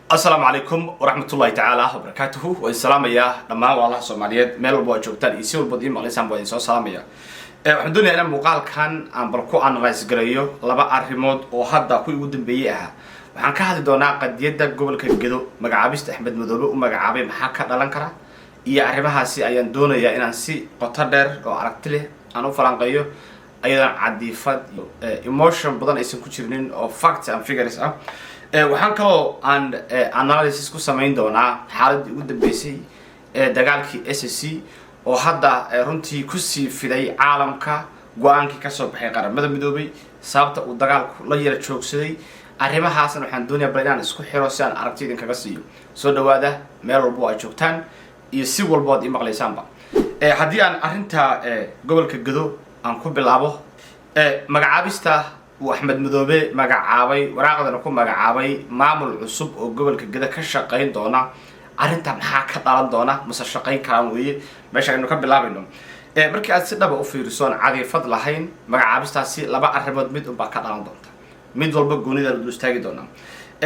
Asalaamu calaykum waraxmatullahi tacaala wabarakaatuhu. Waan salaamayaa dhammaan walaalaha Soomaaliyeed meel walba aad joogtaan iyo si walbaad ii maqlaysaan. Waa idin soo salaamaya. Waxaan doonayaa inaan muuqaalkan aan bal ku analyse gareeyo laba arrimood oo hadda kuwii ugu dambeeyey ahaa. Waxaan ka hadli doonaa qadiyadda gobolka Gedo, magacaabista Axmed Madoobe u magacaabay, maxaa ka dhalan kara, iyo arrimahaasi ayaan doonayaa inaan si qoto dheer oo aragti leh aan u falanqeeyo, ayadoon cadiifad iyo emotion badan aysan ku jirinin oo facts and figures ah. Waxaan kaloo aan analysis ku samayn doonaa xaaladii ugu dambeysay ee dagaalkii SSC oo hadda runtii kusii fiday caalamka, go-aankii kasoo baxay Qaramada Midoobay, sababta uu dagaalku la yara joogsaday. Arrimahaasna waxaan doonayaa bal inaan isku xiro si aan aragti idinkaga siiyo. Soo dhawaada meel walbo aad joogtaan iyo si walbo aad ii maqlaysaanba. Haddii aan arrinta gobolka Gado aan ku bilaabo, magacaabista uu Axmed Madoobe magacaabay, waraaqdana ku magacaabay maamul cusub oo gobolka Gado ka shaqayn doona, arrinta maxaa ka dhalan doona, mase shaqayn karaan weeye meesha aynu ka bilaabayno. Markii aad si dhaba u fiiriso oon cadiifad lahayn, magacaabistaasi laba arrimood mid unbaa ka dhalan doonta, mid walba goonida la dul istaagi doonaa.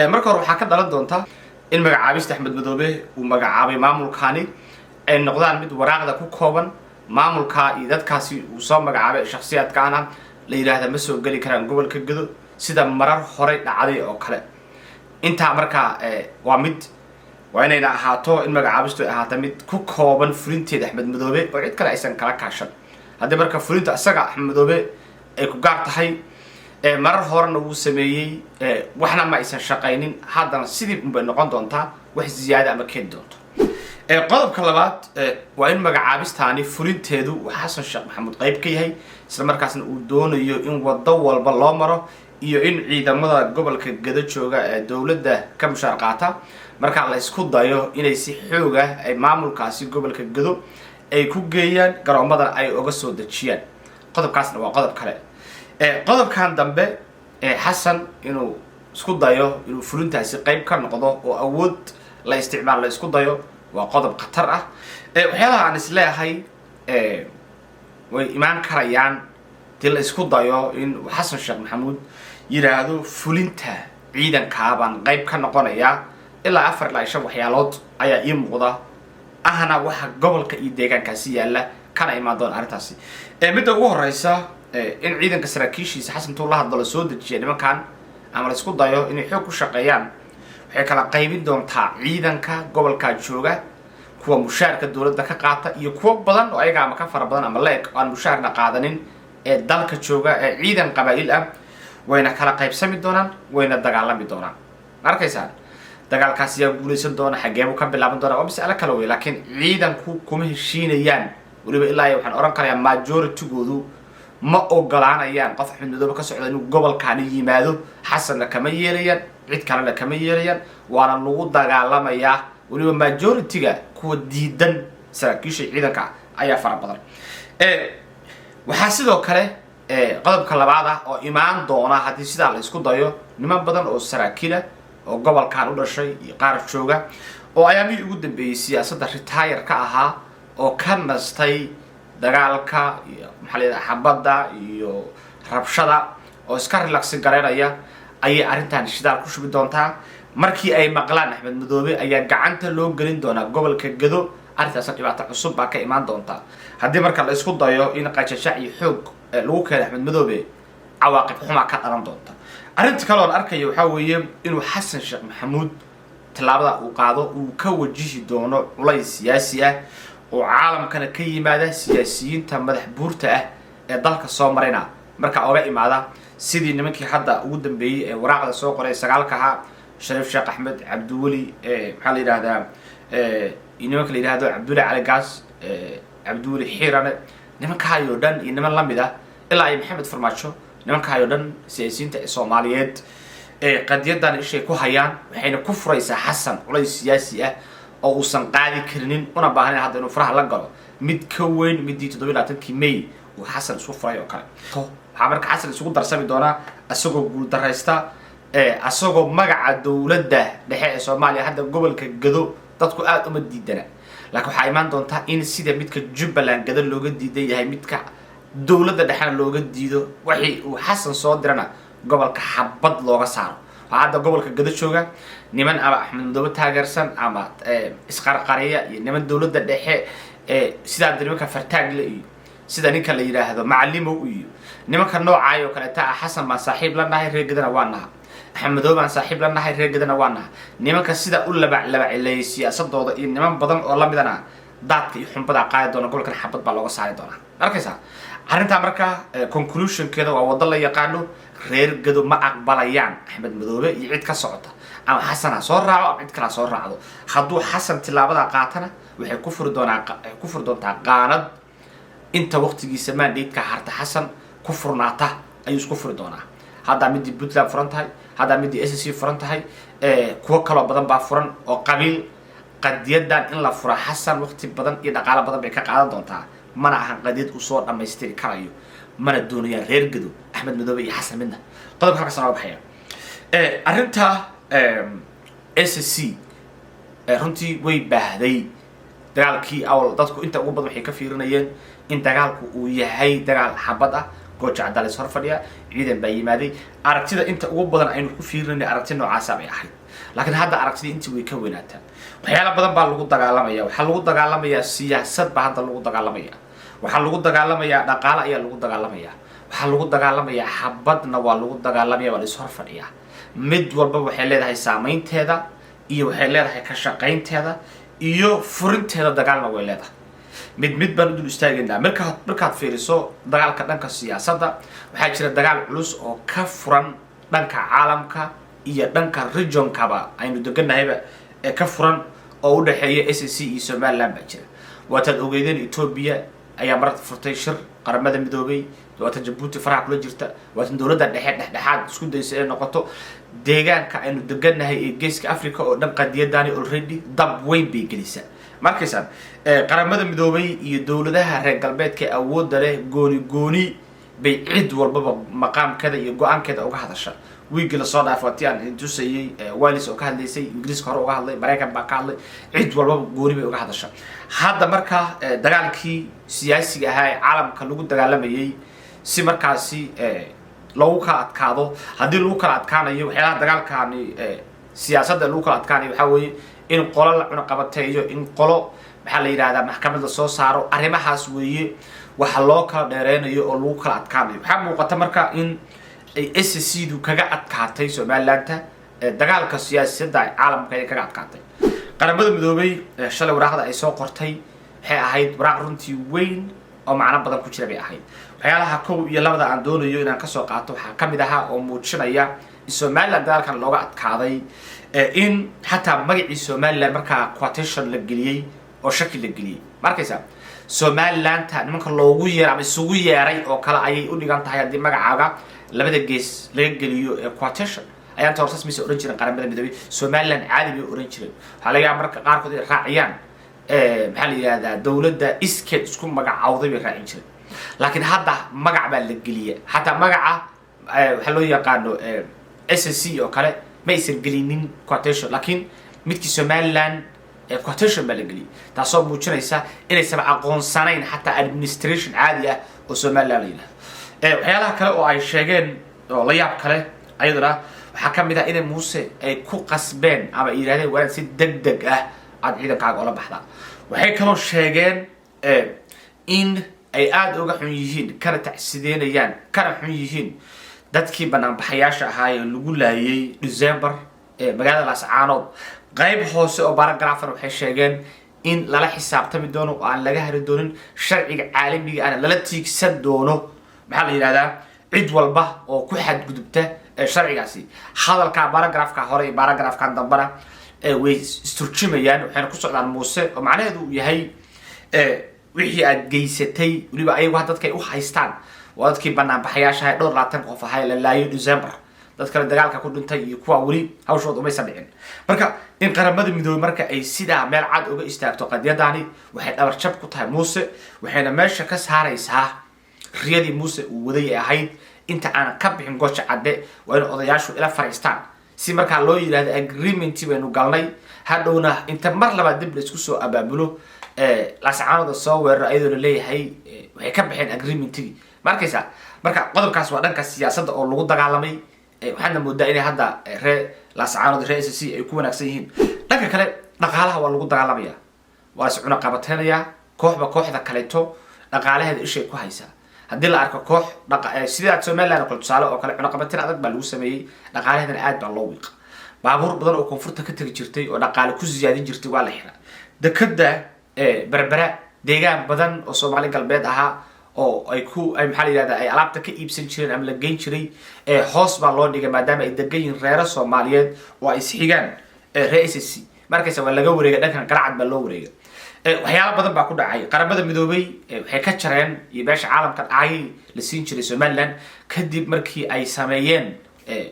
Marka hore, waxaa ka dhalan doonta in magacaabista Axmed Madoobe uu magacaabay maamulkaani ay noqdaan mid waraaqda ku kooban. Maamulka iyo dadkaasi uu soo magacaabay shaksiyaadkaana la yidhaahda ma soo geli karaan gobolka Gado, sida marar horey dhacday oo kale. Intaa markaa waa mid, waa inayna ahaato in magacaabistu ay ahaato mid ku kooban fulinteeda Axmed Madoobe oo cid kale aysan kala kaashan. Haddii marka fulinta isaga Axmed Madoobe ay ku gaar tahay, marar horena wuu sameeyey, waxna ma aysan shaqaynin, haddana sidii unbay noqon doontaa, wax ziyaada ama keeni doonto. Qodobka labaad waa in magacaabistaani fulinteedu uu Xasan Sheekh Maxamuud qayb ka yahay, isla markaasna uu doonayo in waddo walba loo maro iyo in ciidamada gobolka Gado jooga ee dowladda ka mushaar qaata markaa la isku dayo inay si xoog ah ay maamulkaasi gobolka Gado ay ku geeyaan, garoomadan ay uga soo dejiyaan. Qodobkaasna waa qodob kale. Qodobkan dambe, Xasan inuu isku dayo inuu fulintaasi qayb ka noqdo oo awood la isticmaal la isku dayo, waa qodob khatar ah. Waxyaalaha aan isleeyahay way imaan karayaan dii la isku dayo in Xasan Sheekh Maxamuud yidhaahdo fulinta ciidankaa baan qayb ka noqonayaa, ilaa afar ilaa shan waxyaalood ayaa ii muuqda, ahna waxa gobolka iyo deegaankaasi yaalla kana imaan doona arrintaasi. Midda ugu horeysa, in ciidanka saraakiishiisa Xasan tuu la hadlo soo dejiya nimankan ama la isku dayo inay xoog ku shaqeeyaan, waxay kala qaybin doontaa ciidanka gobolkaa jooga, kuwa mushaarka dowladda ka qaata iyo kuwo badan oo ayaga ama ka fara badan ama la-eg oo aan mushaarna qaadanin ee dalka jooga ee ciidan qabaa'il ah. Wayna kala qaybsami doonaan, wayna dagaalami doonaan. Ma arkaysaan? Dagaalkaas yaa guulaysan doona, xageebu ka bilaaban doona, waa mas'alo kale wey, laakiin ciidanku kuma heshiinayaan. Weliba ilaa iyo waxaan odhan karayaa majoritygoodu ma ogolaanayaan qof Axmed Madoobe ka socda inuu gobolkaani yimaado. Xasanna kama yeelayaan, cid kalena kama yeelayaan, waana lagu dagaalamayaa. Weliba majority-ga kuwa diidan saraakiisha ciidanka ayaa fara badan. Waxaa sidoo kale qodobka labaad ah oo imaan doona haddii sidaa la isku dayo, niman badan oo saraakiila oo gobolkan u dhashay iyo qaar jooga oo ayaamihii ugu dambeeyey siyaasadda retire ka ahaa oo ka nastay dagaalka iyo maxaa la yidhaha xabadda iyo rabshada oo iska relax garaynaya ayay arrintan shidaal ku shubi doontaa. Markii ay maqlaan Axmed Madoobe ayaa gacanta loo gelin doonaa gobolka Gado, arrintaasna dhibaato cusub baa ka imaan doonta. Haddii marka la isku dayo in qajashac iyo xoog lagu keeno Axmed Madoobe, cawaaqib xumaa ka dhalan doonta. Arrinta kale oon arkaya waxaa weeye inuu Xasan Sheekh Maxamuud tallaabada uu qaado uu ka wajihi doono culays siyaasi ah oo caalamkana ka yimaada, siyaasiyiinta madax buurta ah ee dalka soo marayna markaa oga imaada, sidii nimankii hadda ugu dambeeyey ee waraaqda soo qoray sagaalka ahaa, Shariif Sheekh Axmed, Cabdiweli, maxaa la yidhahdaa, nimanka la yidhahdo Cabdiweli Cali Gaas, Cabdiweli Xiirane, nimankaayoo dhan iyo niman lamid ah, ilaa iyo Maxamed Farmaajo, nimankaayoo dhan siyaasiyiinta Soomaaliyeed ee qadiyadan ishay ku hayaan, waxayna ku furaysaa Xasan culays siyaasi ah oo uusan qaadi karinin, una baahnayn hadda inuu faraha la galo, mid ka weyn midii 27-kii May uu Xasan isku furay oo kale. Waxaa marka Xasan isugu darsami doonaa isagoo guuldaraysta, isagoo magaca dowladda dhexe ee Soomaaliya. Hadda gobolka Gado dadku aada uma diidana, laakiin waxaa imaan doontaa in sida midka Jubbaland Gado looga diidan yahay, midka dowladda dhexena looga diido, wixii uu Xasan soo dirana gobolka xabad looga saaro. Waxaa hadda gobolka Gado jooga niman ama Axmed Madoobe taageersan ama isqarqariya iyo niman dowladda dhexe, sidaa nimanka Fartaagle iyo sida ninka la yidhaahdo Macalimow iyo nimanka noocaay oo kaleeta ah. Xasan baan saaxiib la nahay, reer Gadana waa naha. Axmed Madoobe baan saaxiib la nahay, reer Gadana waa naha. Nimanka sida u labac labacileeyay siyaasadooda iyo niman badan oo lamidana daadka iyo xumbadaa qaadi doona, gobolkan xabad baa looga saari doonaa. Arkaysaa arrintaa? Marka conclusionkeeda waa waddo la yaqaano. Reer Gado ma aqbalayaan Axmed Madoobe iyo cid ka socota, ama Xasan ha soo raaco ama cid kale ha soo raacdo. Hadduu Xasan tillaabada qaatana, waxay ku furi doontaa qaanad inta waqtigiisa mandate-ka harta Xasan ku furnaata ayuu isku furi doonaa. Haddaa midii Puntland furan tahay, haddaa midii SSC furan tahay, kuwo kaloo badan baa furan oo qabiil. Qadiyadan in la fura Xasan waqti badan iyo dhaqaalo badan bay ka qaadan doontaa, mana ahan qadiyad uu soo dhammaystiri karayo, mana doonayaan reer Gado Axmed Madoobe iyo Xasan midna. Qodobka halkaas nooga baxaya. Arrinta SSC runtii way baahday. Dagaalkii awal dadku inta ugu badan waxay ka fiirinayeen in dagaalku uu yahay dagaal xabad ah, Gooja Cadaalis hor fadhiya, ciidan baa yimaaday. Aragtida inta ugu badan aynu ku fiirinay aragti noocaasa bay ahayd, laakiin hadda aragtidii intii way ka weynaataa. Waxyaala badan baa lagu dagaalamaya. Waxaa lagu dagaalamayaa siyaasad baa hadda lagu dagaalamaya, waxaa lagu dagaalamayaa dhaqaale ayaa lagu dagaalamaya, waxaa lagu dagaalamayaa xabadna waa lagu dagaalamaya, waa la is hor fadhiyaa. Mid walba waxay leedahay saameynteeda iyo waxay leedahay ka shaqaynteeda iyo furinteeda, dagaalna way leedahay. Mid mid baan u dul istaagaynaa. Markaad fiiriso dagaalka dhanka siyaasadda, waxaa jira dagaal culus oo ka furan dhanka caalamka iyo dhanka regionkaba aynu deganahayba ee ka furan oo u dhexeeya SSC iyo Somaliland baa jira. Waataad ogeydeen, Etoobiya ayaa mar furtay shir Qaramada Midoobay, waatan Jabuuti faraha kula jirta, waatan dowladda dhexe dhexdhexaad isku daysa inay noqoto. Deegaanka aynu degannahay ee Geeska Africa oo dhan qadiyadaani already dab weyn bay gelisa. Markaysaan Qaramada Midoobay iyo dowladaha reer galbeedka ee awoodda leh, gooni gooni bay cid walbaba maqaamkeeda iyo go-aankeeda uga hadasha. Wiigii lasoo dhaafay waati aan tusayey Wales oo ka hadlaysay, Ingiriiska hore uga hadlay, Maraykan baa ka hadlay, cid walbaba gooni bay uga hadasha. Hadda marka dagaalkii siyaasiga ahaa ee caalamka lagu dagaalamayay si markaasi loogu kala adkaado, haddii lagu kala adkaanayo waxyaalaha dagaalkani siyaasadda lagu kala adkaanayo, waxaa weeye in qolo la cunaqabateeyo, in qolo, maxaa la yidhahdaa, maxkamad la soo saaro. Arrimahaas weeye waxa loo kala dheereynayo oo lagu kala adkaanayo. Waxaa muuqata marka in ay SSC du kaga adkaatay Somalilandta dagaalka siyaasadda caalamka ay kaga adkaatay. Qaramada Midoobay shalay waraaqda ay soo qortay waxay ahayd waraaq runtii weyn oo macno badan ku jira bay ahayd. Waxyaalaha kow iyo labada aan doonayo inaan kasoo qaato waxaa kamid ahaa oo muujinaya in Somaliland dagaalkan looga adkaaday, in xataa magacii Somaliland markaa quotation la geliyey oo shaki la geliyey. Ma arkaysaa? Somalilandta nimanka loogu yeeray ama isugu yeeray oo kale ayay u dhigan tahay haddii magacaaga labada gees laga geliyo ee quotation. Ayaan torsas mise ohan jiren Qaramada Midoobay Somaliland caadi bay ohan jireen. Waxaa laga yaaba marka qaarkood inay raaciyaan, maxaa la yihahdaa, dowladda iskeed isku magacawday bay raacin jireen, laakiin hadda magac baa la geliya. Xataa magaca waxaa loo yaqaano SSC oo kale ma aysan gelinin quotation, laakiin midkii Somaliland quotation baa la geliyay, taasoo muujinaysa inaysan aqoonsanayn xataa administration caadi ah oo Somaliland la yidhahdo. Waxyaalaha kale oo ay sheegeen oo la yaab kale ayaduna waxaa ka mid ah inay Muuse ay ku qasbeen ama ay yidhahdeen, waa inaad si deg deg ah aada ciidankaaga ola baxdaa. Waxay kaloo sheegeen in ay aada uga xun yihiin, kana tacsideynayaan, kana xun yihiin dadkii banaanbaxayaasha ahaa ee lagu laayay December ee magaalada Laascaanood. Qayb hoose oo paragraphan waxay sheegeen in lala xisaabtami doono oo aan laga hari doonin, sharciga caalamiga ahna lala tiigsan doono, maxaa la yidhahdaa, cid walba oo ku xadgudubta sharcigaasi. Hadalka paragraphka hore iyo paragraphkan dambena way isturjumayaan, waxayna ku socdaan Muuse oo macnaheedu uu yahay wixii aad geysatay. Weliba ayagu dadka ay u haystaan waa dadkii banaanbaxayaasha ahay, dhowr labaatan qof ahay la laayo December. Dad kale dagaalka ku dhintay iyo kuwa weli hawshooda umaysan dhicin. Marka in Qaramada Midoobey marka ay sidaa meel cad uga istaagto qadiyadani waxay dhabar jab ku tahay Muuse, waxayna meesha ka saaraysaa riyadii Muuse uu waday ee ahayd inta aanan ka bixin Gooja Cadde waa in odayaashu ila fariistaan, si markaa loo yidhahdo agreement baynu galnay. Hadhowna inta mar labaad dib la isku soo abaabulo, Laascaanooda soo weeraro, ayadoo la leeyahay waxay ka baxeen agreementigii. Ma arkaysaa? Marka qodobkaas waa dhanka siyaasadda oo lagu dagaalamay. Waxaadna moodaa inay hadda ree Laascaanood, ree SSC ay ku wanaagsan yihiin. Dhanka kale, dhaqaalaha waa lagu dagaalamaya, waa is cunaqabateynayaa. Kooxba kooxda kaleeto dhaqaalaheeda ishay ku haysaa. Haddii la arko koox sida Somaliland oo kale, tusaale oo kale, cunaqabateyn adag baa lagu sameeyey, dhaqaalaheedana aad baa loo wiiqa. Baabuur badan oo koonfurta ka tegi jirtay oo dhaqaale ku siyaadin jirtay waa la xiraa. Dekada Berbera, deegaan badan oo Soomaali Galbeed ahaa oo ay ku ay, maxaa la yihahda, ay alaabta ka iibsan jireen ama la geyn jiray, hoos baa loo dhigay, maadaama ay degan yihiin reero Soomaaliyeed oo ay isxigaan ree SSC. Markaysa waa laga wareegay, dhankan Garacad baa loo wareegay. Waxyaalo badan baa ku dhacay. Qaramada Midoobay waxay ka jareen iyo beesha caalamka dhacay la siin jiray Somaliland, kadib markii ay sameeyeen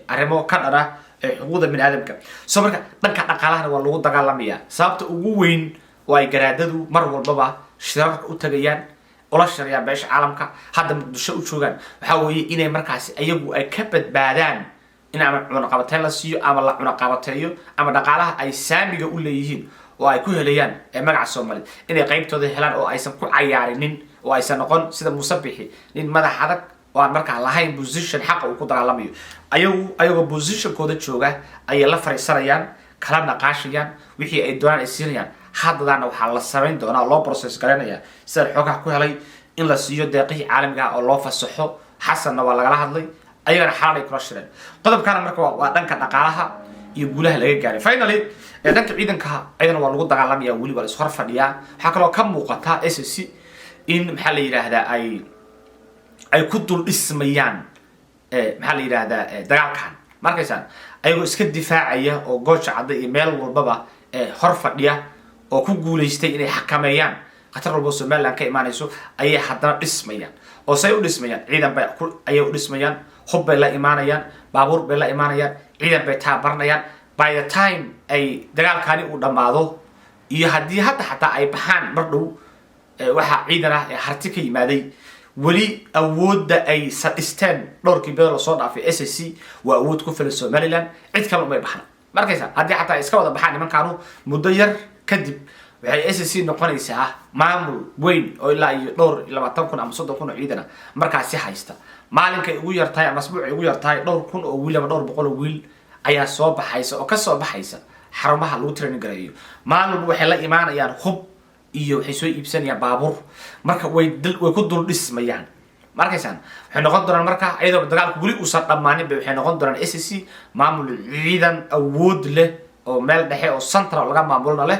arrimo ka dhana xuquuqda bini aadamka. So marka dhanka dhaqaalahana waa lagu dagaalamaya. Sababta ugu weyn oo ay garaadadu mar walbaba shirarka u tagayaan, ula shirayaan beesha caalamka, hadda Muqdisho u joogaan, waxaa weeye inay markaasi ayagu ay ka badbaadaan in ama cunaqabateyn la siiyo ama la cunaqabateeyo, ama dhaqaalaha ay saamiga u leeyihiin oo ay ku helayaan ee magaca Soomaaliya inay qaybtooda helaan, oo aysan ku cayaarinin, oo aysan noqon sida Muuse Bixi, nin madax adag oo aan markaa lahayn position xaqa uu ku dagaalamayo. Ayagu ayagoo positionkooda jooga ayay la fariisanayaan, kala naqaashayaan, wixii ay doonaan ay siinayaan. Haddadaana waxaa la samayn doonaa, loo process garaynaya, sidaan xoogaha ku helay, in la siiyo deeqihii caalamiga ah oo loo fasaxo. Xasanna waa lagala hadlay, ayagana xalaan ay kula shireen qodobkana. Marka waa dhanka dhaqaalaha iyo guulaha laga gaaray. Finally, dhanka ciidanka ayadana waa lagu dagaalamaya, weli waa la ishor fadhiyaa. Waxaa kaloo ka muuqata SSC in, maxaa la yidhaahdaa, ay ku dul dhismayaan, maxaa la yidhaahdaa, dagaalkan. Markaysaan ayagoo iska difaacaya oo Gooja Cadda iyo meel walbaba hor fadhiya oo ku guulaystay inay xakameeyaan khatar walbo Somaliland ka imaanayso, ayay haddana dhismayaan. Oo say u dhismayaan? Ciidan bay ayay u dhismayaan, hub bay la imaanayaan, baabuur bay la imaanayaan, ciidan bay tababaranayaan. By the time ay dagaalkani uu dhammaado, iyo haddii hadda xataa ay baxaan mar dhow, waxaa ciidan ah ee Harti ka yimaaday, weli awoodda ay sadhisteen dhowrkii bilood lasoo dhaafay SSC waa awood ku filan Somaliland. Cid kale umay baxna. Markaysa haddii xataa ay iska wada baxaan nimankaanu, muddo yar kadib waxay SSC noqonaysaa maamul weyn oo ilaa iyo dhowr iyo 20,000 ama 30,000 oo ciidan ah markaasi haysta. Maalinkay ugu yartahay ama asbuucay ugu yartahay, dhowr kun oo wiil ama dhowr boqol oo wiil ayaa soo baxaysa oo kasoo baxaysa xarumaha lagu training gareeyo. Maalin walba waxay la imaanayaan hub iyo waxay soo iibsanayaan baabuur. Marka way ku dul dhismayaan. Ma arkaysaan? Waxay noqon doonaan marka, iyadoo dagaalku weli uusan dhammaanin bay, waxay noqon doonaan SSC maamul ciidan awood leh oo meel dhexe oo central laga maamulna leh,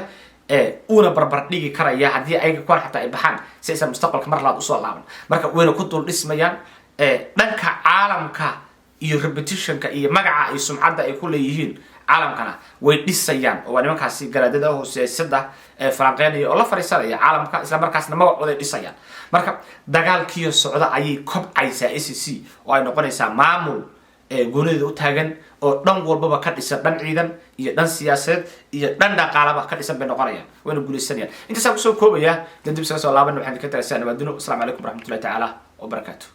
uuna barbar dhigi karaya haddii ayaga kuwan xataa ay baxaan, si aysan mustaqbalka mar labaad usoo laaban. Marka wayna ku dul dhismayaan. Dhanka caalamka iyo reputationka iyo magaca iyo sumcadda ay ku leeyihiin caalamkana way dhisayaan, oo waa nimankaasi garaadada oo siyaasadda falanqeynaya oo la fariisanaya caalamka, isla markaasna magacooday dhisayaan. Marka dagaalkiyo socda ayay kobcaysaa SSC, oo ay noqonaysaa maamul goonideeda u taagan oo dhan walbaba ka dhisan, dhan ciidan iyo dhan siyaasadeed iyo dhan dhaqaalaba ka dhisan bay noqonayaan, wayna guulaysanayaan. Intaasaan kusoo koobaya. Dan dib isaga soo laaban, waxaan idinka tagaysaa nabaadino. Asalaamu calaykum waraxmatullahi tacaala wabarakaatu.